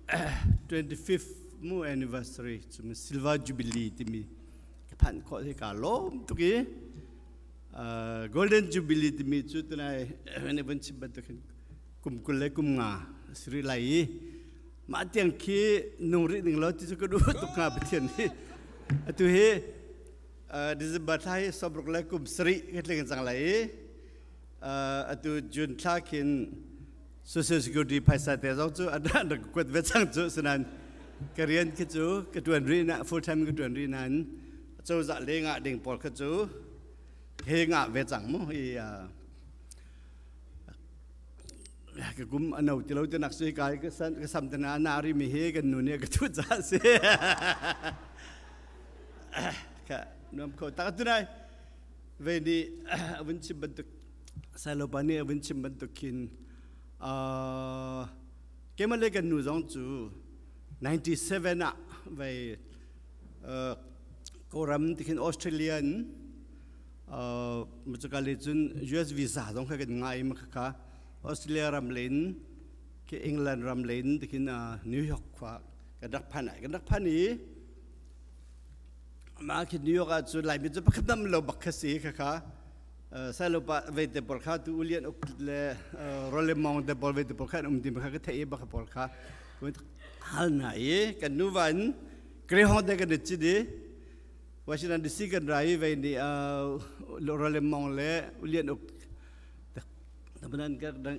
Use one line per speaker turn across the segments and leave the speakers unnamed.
25th mu anniversary cumi Silver Jubilee timi ka phanh khawh hi ka lawm tuk i Golden Jubilee timi cu tunai ne vun chim bantuk hin kum 20 le kum nga siri lai i mah tiang khi nung rih ning lo ti cu ka duh tuk hnga. Pathian hi atu hi December thla hi 60 le kum 7 ka tling cang lai i atu June thla khin Social Security phaisa te zong cu an rak kuat ve cang cu. Sinan ka rian khi cu ka tuan rih na, full time ka tuan rih nain cozah le ngah ding pawl kha cu he ngah ve cang mu. I ka kum ano ti lo ti nak si kai ka san ka sam te na na ri mi he kan nu nih ka thu ca si ka nuam kho tak. Tunai ve ni avun chim bantuk, Sailopa nih avun chim bantuk khin, keimah le kan nu zong cu 97 ah vei Kawlram tikhin Australian mucaka le cun US visa zong kha kan ngai ma kha Australia ram len ke England ram len tikhin New York khua kan rak phan ai. Kan rak phan i mah khi New York ah cun Laimi cu pakhat dam lo bak kha si. Kha kha Sailopa ve te pawl kha tu ulian uk le Rolemong te pawl ve te pawl kha an um ti kha ka theih i bak pawl kha hal na i kan nu va in Greyhound te kan i cit i Washington DC kan ra i vei nih Rolemong le ulian uk tabanan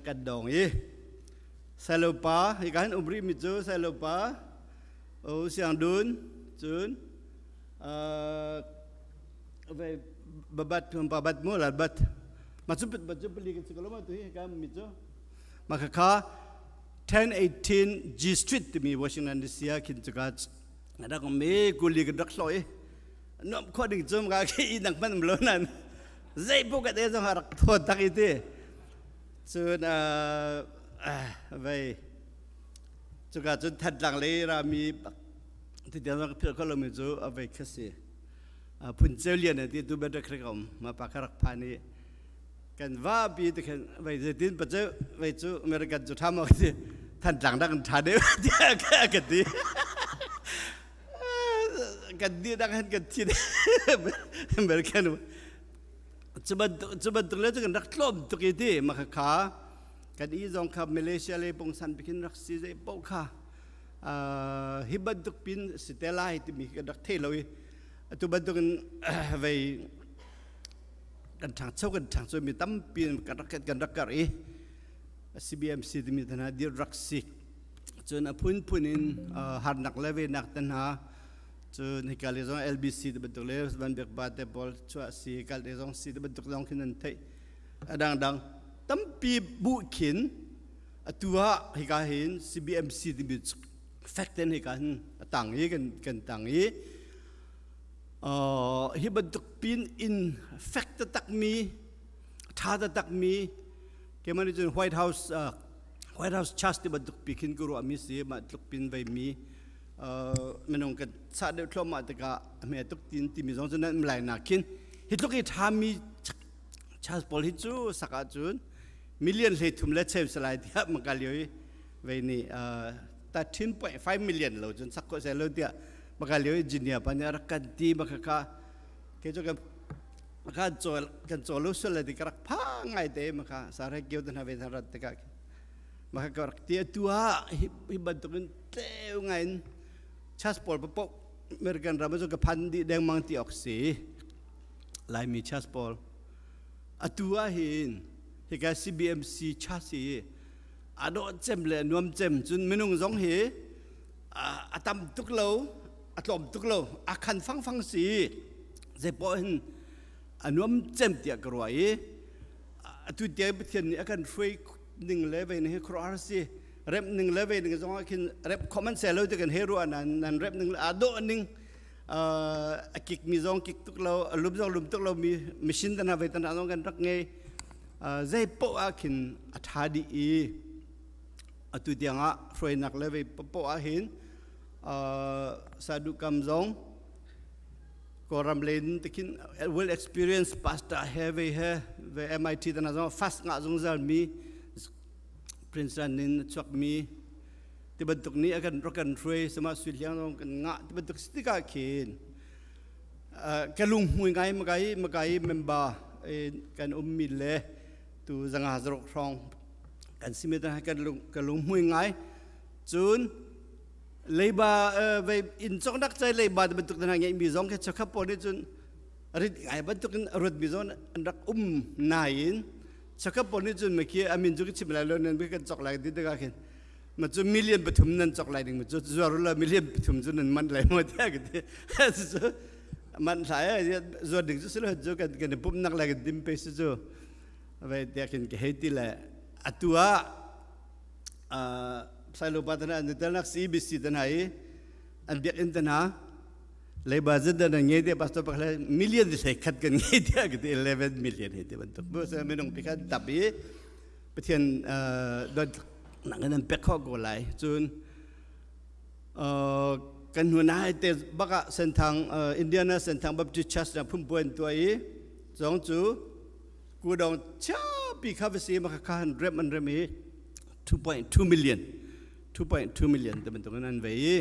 kan dong i Sailopa hi kan um rih mi cu Sailopa o Siang Dun cun ve babat babat mu la bat ma chu bat chu pali kan si ko lo ma tu hi ka mi chu ma kha kha 1018 G Street timi Washington DC ah khin chu ka rak me kuli kan rak hloi nuam kho ding chum ka khi i nang man lo nan zei bu ka de zong rak thon tak i ti cun vei cuka cun Thantlang le rami ti tiang zong ka philh kho lomi cu a vei kha si Phun Ceu Lian ti tu better khrek om ma pa kha rak phan i kan va pi te khan vei zeitin pa cu vei cu American cu tha maw ti Thantlang dak tha deuh tiah ka ti. Kan di dak han kan thi American cu bantuk le cu kan rak tlawm tuk i ti ma kha kha kan i zong kha Malaysia le pungsan bikin rak si zei paoh kha hi bantuk pin si te lai timi kan rak thei lo i atu bantuk in vei kan ṭhangcho kan ṭhangcho mi tampi kan rak kar i CBMC timi te hna dir rak si. Cun a phunphun in harnak le venak te hna cun hika le zong LBC te bantuk le Van Biak Ba te pawl chuah si kal te zong si te bantuk zong khin an theih a dangdang tampi bu khin atu ah hika hin CBMC timi fek ten hika hin a tang i kan tang i hi bantuk pin in fek taktak mi, tha taktak mi keimah nih cun White House Church ti bantuk pi khin ka ruah mi si. Mah tluk pin vei mi minung kan sah deuh thluahmah tikah a hme tuk tin timi zong cu nan lai nak khin hi tluk i tha mi church pawl hi cu sak ahcun million 33 le cheu salai tiah maka lio i vei nih 13.5 million lo cun sak khawh seh lo tiah maka lio engineer pa nih a rak kan ti. Maka kha ke cu kan kan caw kan caw lo sual le ti ka rak pha ngai te. Maka sare kio te hna ve hna rat tikah maka ka rak ti. Atu ah hi bantukin tleu ngai in church pawl papoh American ram cu ka phan dih dengmang ti awk si. Laimi church pawl atu ah hin hika CBMC church hi a dawh cem le nuam cem. Cun minung zong hi a tam tuk lo, a tlawm tuk lo, a khan fangfang si zeipoh hin a nuam cem tiah ka ruah i atu tiang Pathian nih a kan hruai ning le vei ning hi khuaruahhar si. Rep ning le vei ning zong ah khin rep khom an se lo ti kan he ruah nan nan rep ning le aa dawh ning, a kik mi zong kik tuk lo, a lum zong lum tuk lo mi machine tan ha vei tan zong kan rak ngei. Zei poh ah khin a tha dih i atu tiang ah hruainak le vei poh ah hin sadu kam zong Kawlram len tikhin well experience pastor he ve he ve MIT tana zong fast nga zungzal mi, Princeton in chuak mi. Ti bantuk nih a kan rak kan hruai sama sui hliang zong kan ngah ti bantuk si tikah khin ka lunghmui ngai makai makai member kan ummi le tu zanga zaruk hrawng kan simi kan lung ka lunghmui ngai. Cun leiba vei inn cawknak cai leiba ti bantuk hna ngeihmi zong khi chakha pawl nih cun rit ngai bantukin a ruatmi zong an rak um nain chakha pawl nih cun makhi amin cu ka chim lai lo nan kan cawk lai ti tikah khin ma cu million 3 nan cawk lai ding ma cu zuar la million 3 cu nan man lai mo tiah ka ti. Cu man thlai zuar ding cu silo cu kan kan pum nak lai kan dim pe si cu ve tiah khin ka hei ti le atu ah Sailo pa tana an telnak CBC tana i an biakinn tana leiba zet dan ngei te pastor pakhat million di sei khat kan ngei tiah ka ti, 11 million he ti bantuk bu sa minung pi khan tap i Pathian dot nak nan pek kho ko lai. Cun kan hnu nai te baka Senthang Indiana Senthang Baptist Church na phumpuan tua i zong cu kudong chiapi kha va si ma kha han rem an rem i 2.2 million, 2.2 million te bantuk in an vei i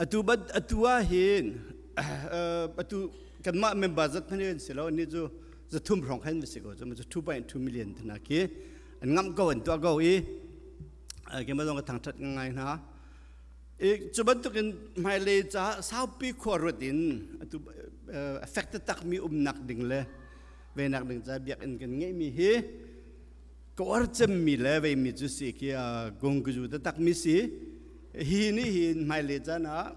atu bat atu ah hin atu kanmah member zat hmanh in si lo ni cu 300 hrawng khan va si ko cu 2.2 million tana khi an ngamh ko, an tuah ko i keimah zong ka thangthat ngai hna i cu bantukin hmailei caah saupi khua ruat in atu effect takmi umnak ding le venak ding ca biakinn kan ngeihmi hi ka uar cemmi le veimi cu si khi gongkuzu takmi si. Hi ni hin hmailei caan ah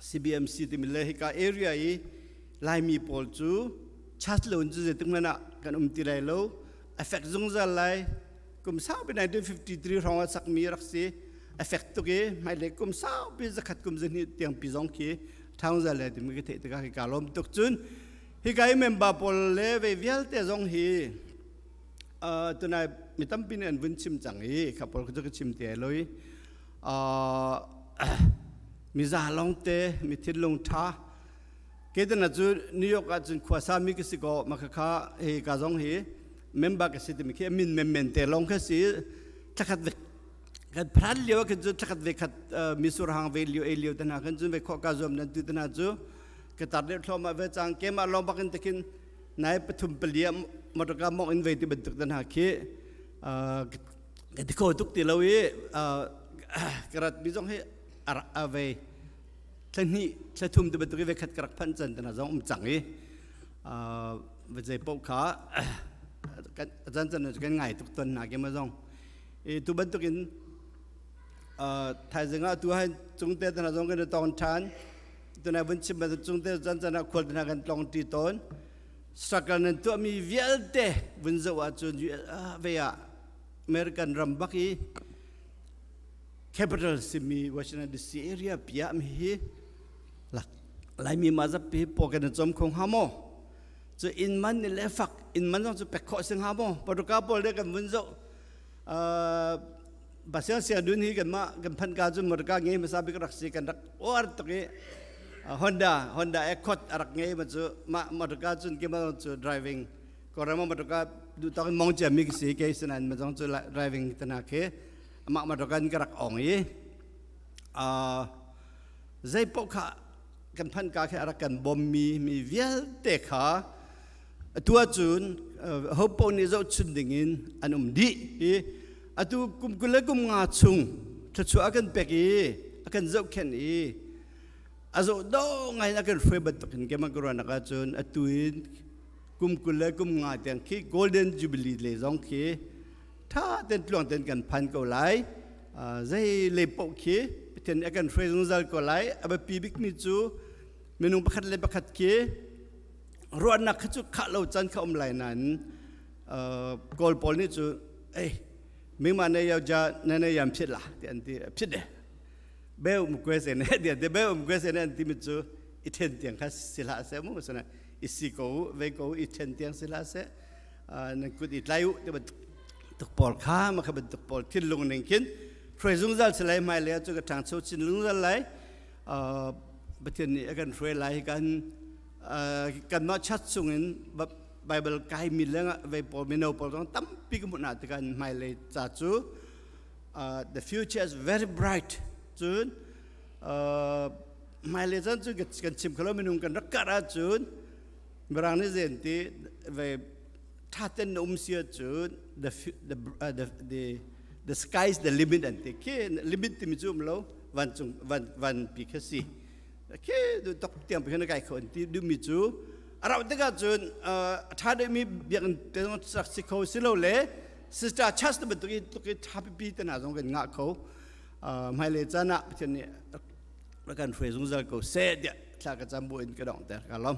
CBMC timi le hika area i Laimi pawl cu chat lo in cu zeitik hmanh ah kan um ti lai lo, effect zungzal lai. Kum saupi 1953 hrawng ah sakmi rak si, effect tuk i hmailei kum saupi 100 kum 200 tiang pi zong khi thang zal lai timi ka theih tikah hi ka lawm tuk. Cun hika i member pawl le ve vialte zong hi tunai mi tampi nih an vun chim cang i kha pawl cu ka chim te loi mi za long te mi thinlung tha ke tana cu New York ah cun khua sa mi ka si ko ma kha kha hi ka zong hi member ka si timi khi min men men te long kha si. Thlakhat ve kan phan lio kan cu thlakhat ve khat misur hang ve lio e lio tana kan cun ve kho ka zuam nan tu tana cu ka tar deuh thloma ve chang ke ma long bakin takin nai pathum palia motorka mong in ve ti bantuk tana khi ka ti kho tuk ti lo i karat mi zong hi a ve thla 2 thla 3 ti bantuk i ve khat ka rak phan chan tana zong um cang i va zei paoh kha chan chan kan ngai tuk ton na ke ma zong i tu bantukin thaizing ah tu hai cungte tana zong kan tong than tunai vun chim bantuk cungte chan chan ah khual tana kan tlong ti tawn struggle nan tuahmi vialte vun zoh ahcun ve ah American ram bak i capital simi Washington DC area pia mi hi Laimi ma zapi po kan chom khong ha mo cu in man ni le fak in man zong cu pek khawh sing ha mo paruka pawl de kan vun zoh Basiang sia dun hi kan ma kan phan ka cu motorka ngei masa bik rak si kan rak or tuk i Honda Honda Accord arak ngei ma cu ma motorka cun ke ma cu driving korama motorka du tok mong chia mi si ke sinan ma zong cu driving tana ke amah motorka ka rak ong i zei paoh kha kan phan ka khe arak kan bom mi mi vialte kha atu ahcun ho paoh nih zohchun ding in an um dih i atu kum 20 le kum 5 chung thluachuah a kan pek i a kan zohkhenh i a zoh do ngai in a kan hruai bantuk in keimah ka ruahnak ahcun atu in kum 20 le kum 5 tiang khi Golden Jubilee le zong khi tha ten tluang ten kan phan ko lai. Zei le paoh khi Pathian nih a kan hruai zungzal ko lai. A biapi bikmi cu minung pakhat le pakhat khi ruahnak kha cu khah lo can kha um lai nain Kawl pawl nih cu ei mingma ne yau ja ne ne yam phit la ti an ti phit de be um kwe se ne ti an ti be um kwe se ne an ti mi cu i then tiang kha sila se mu sana i si ko ve ko i then tiang sila se nan kut i tlai u ti bantuk pawl kha ma kha bantuk pawl thinlung ning khin hruai zungzal si lai. Hmai le cu ka ṭhangcho chin zungzal lai. Pathian nih a kan hruai lai. Kan kanmah chat chungin Bible kai mi le ve pawl mino pawl zong tampi ka hmuh hna tikah hmailei ca cu The future is very bright. Cun hmailei caan cu kan chim kholo, minung kan rak karh ahcun Mirang nih zen ti ve thaten na um si ahcun the sky is the limit an ti khi. Limit timi cu um lo, vancung van van pi kha si khi du tok tiang pi na kai kho an ti duhmi cu. A rauh tikah cun a ṭha deuhmi biakinn te zong sak si kho si lo le sister church te bantuk i tluk i ṭha pipi te hna zong kan ngah kho. Hmailei caan ah Pathian nih rak kan hruai zungzal ko seh tiah thla ka cam bu in ka dongh ter. Ka lawm.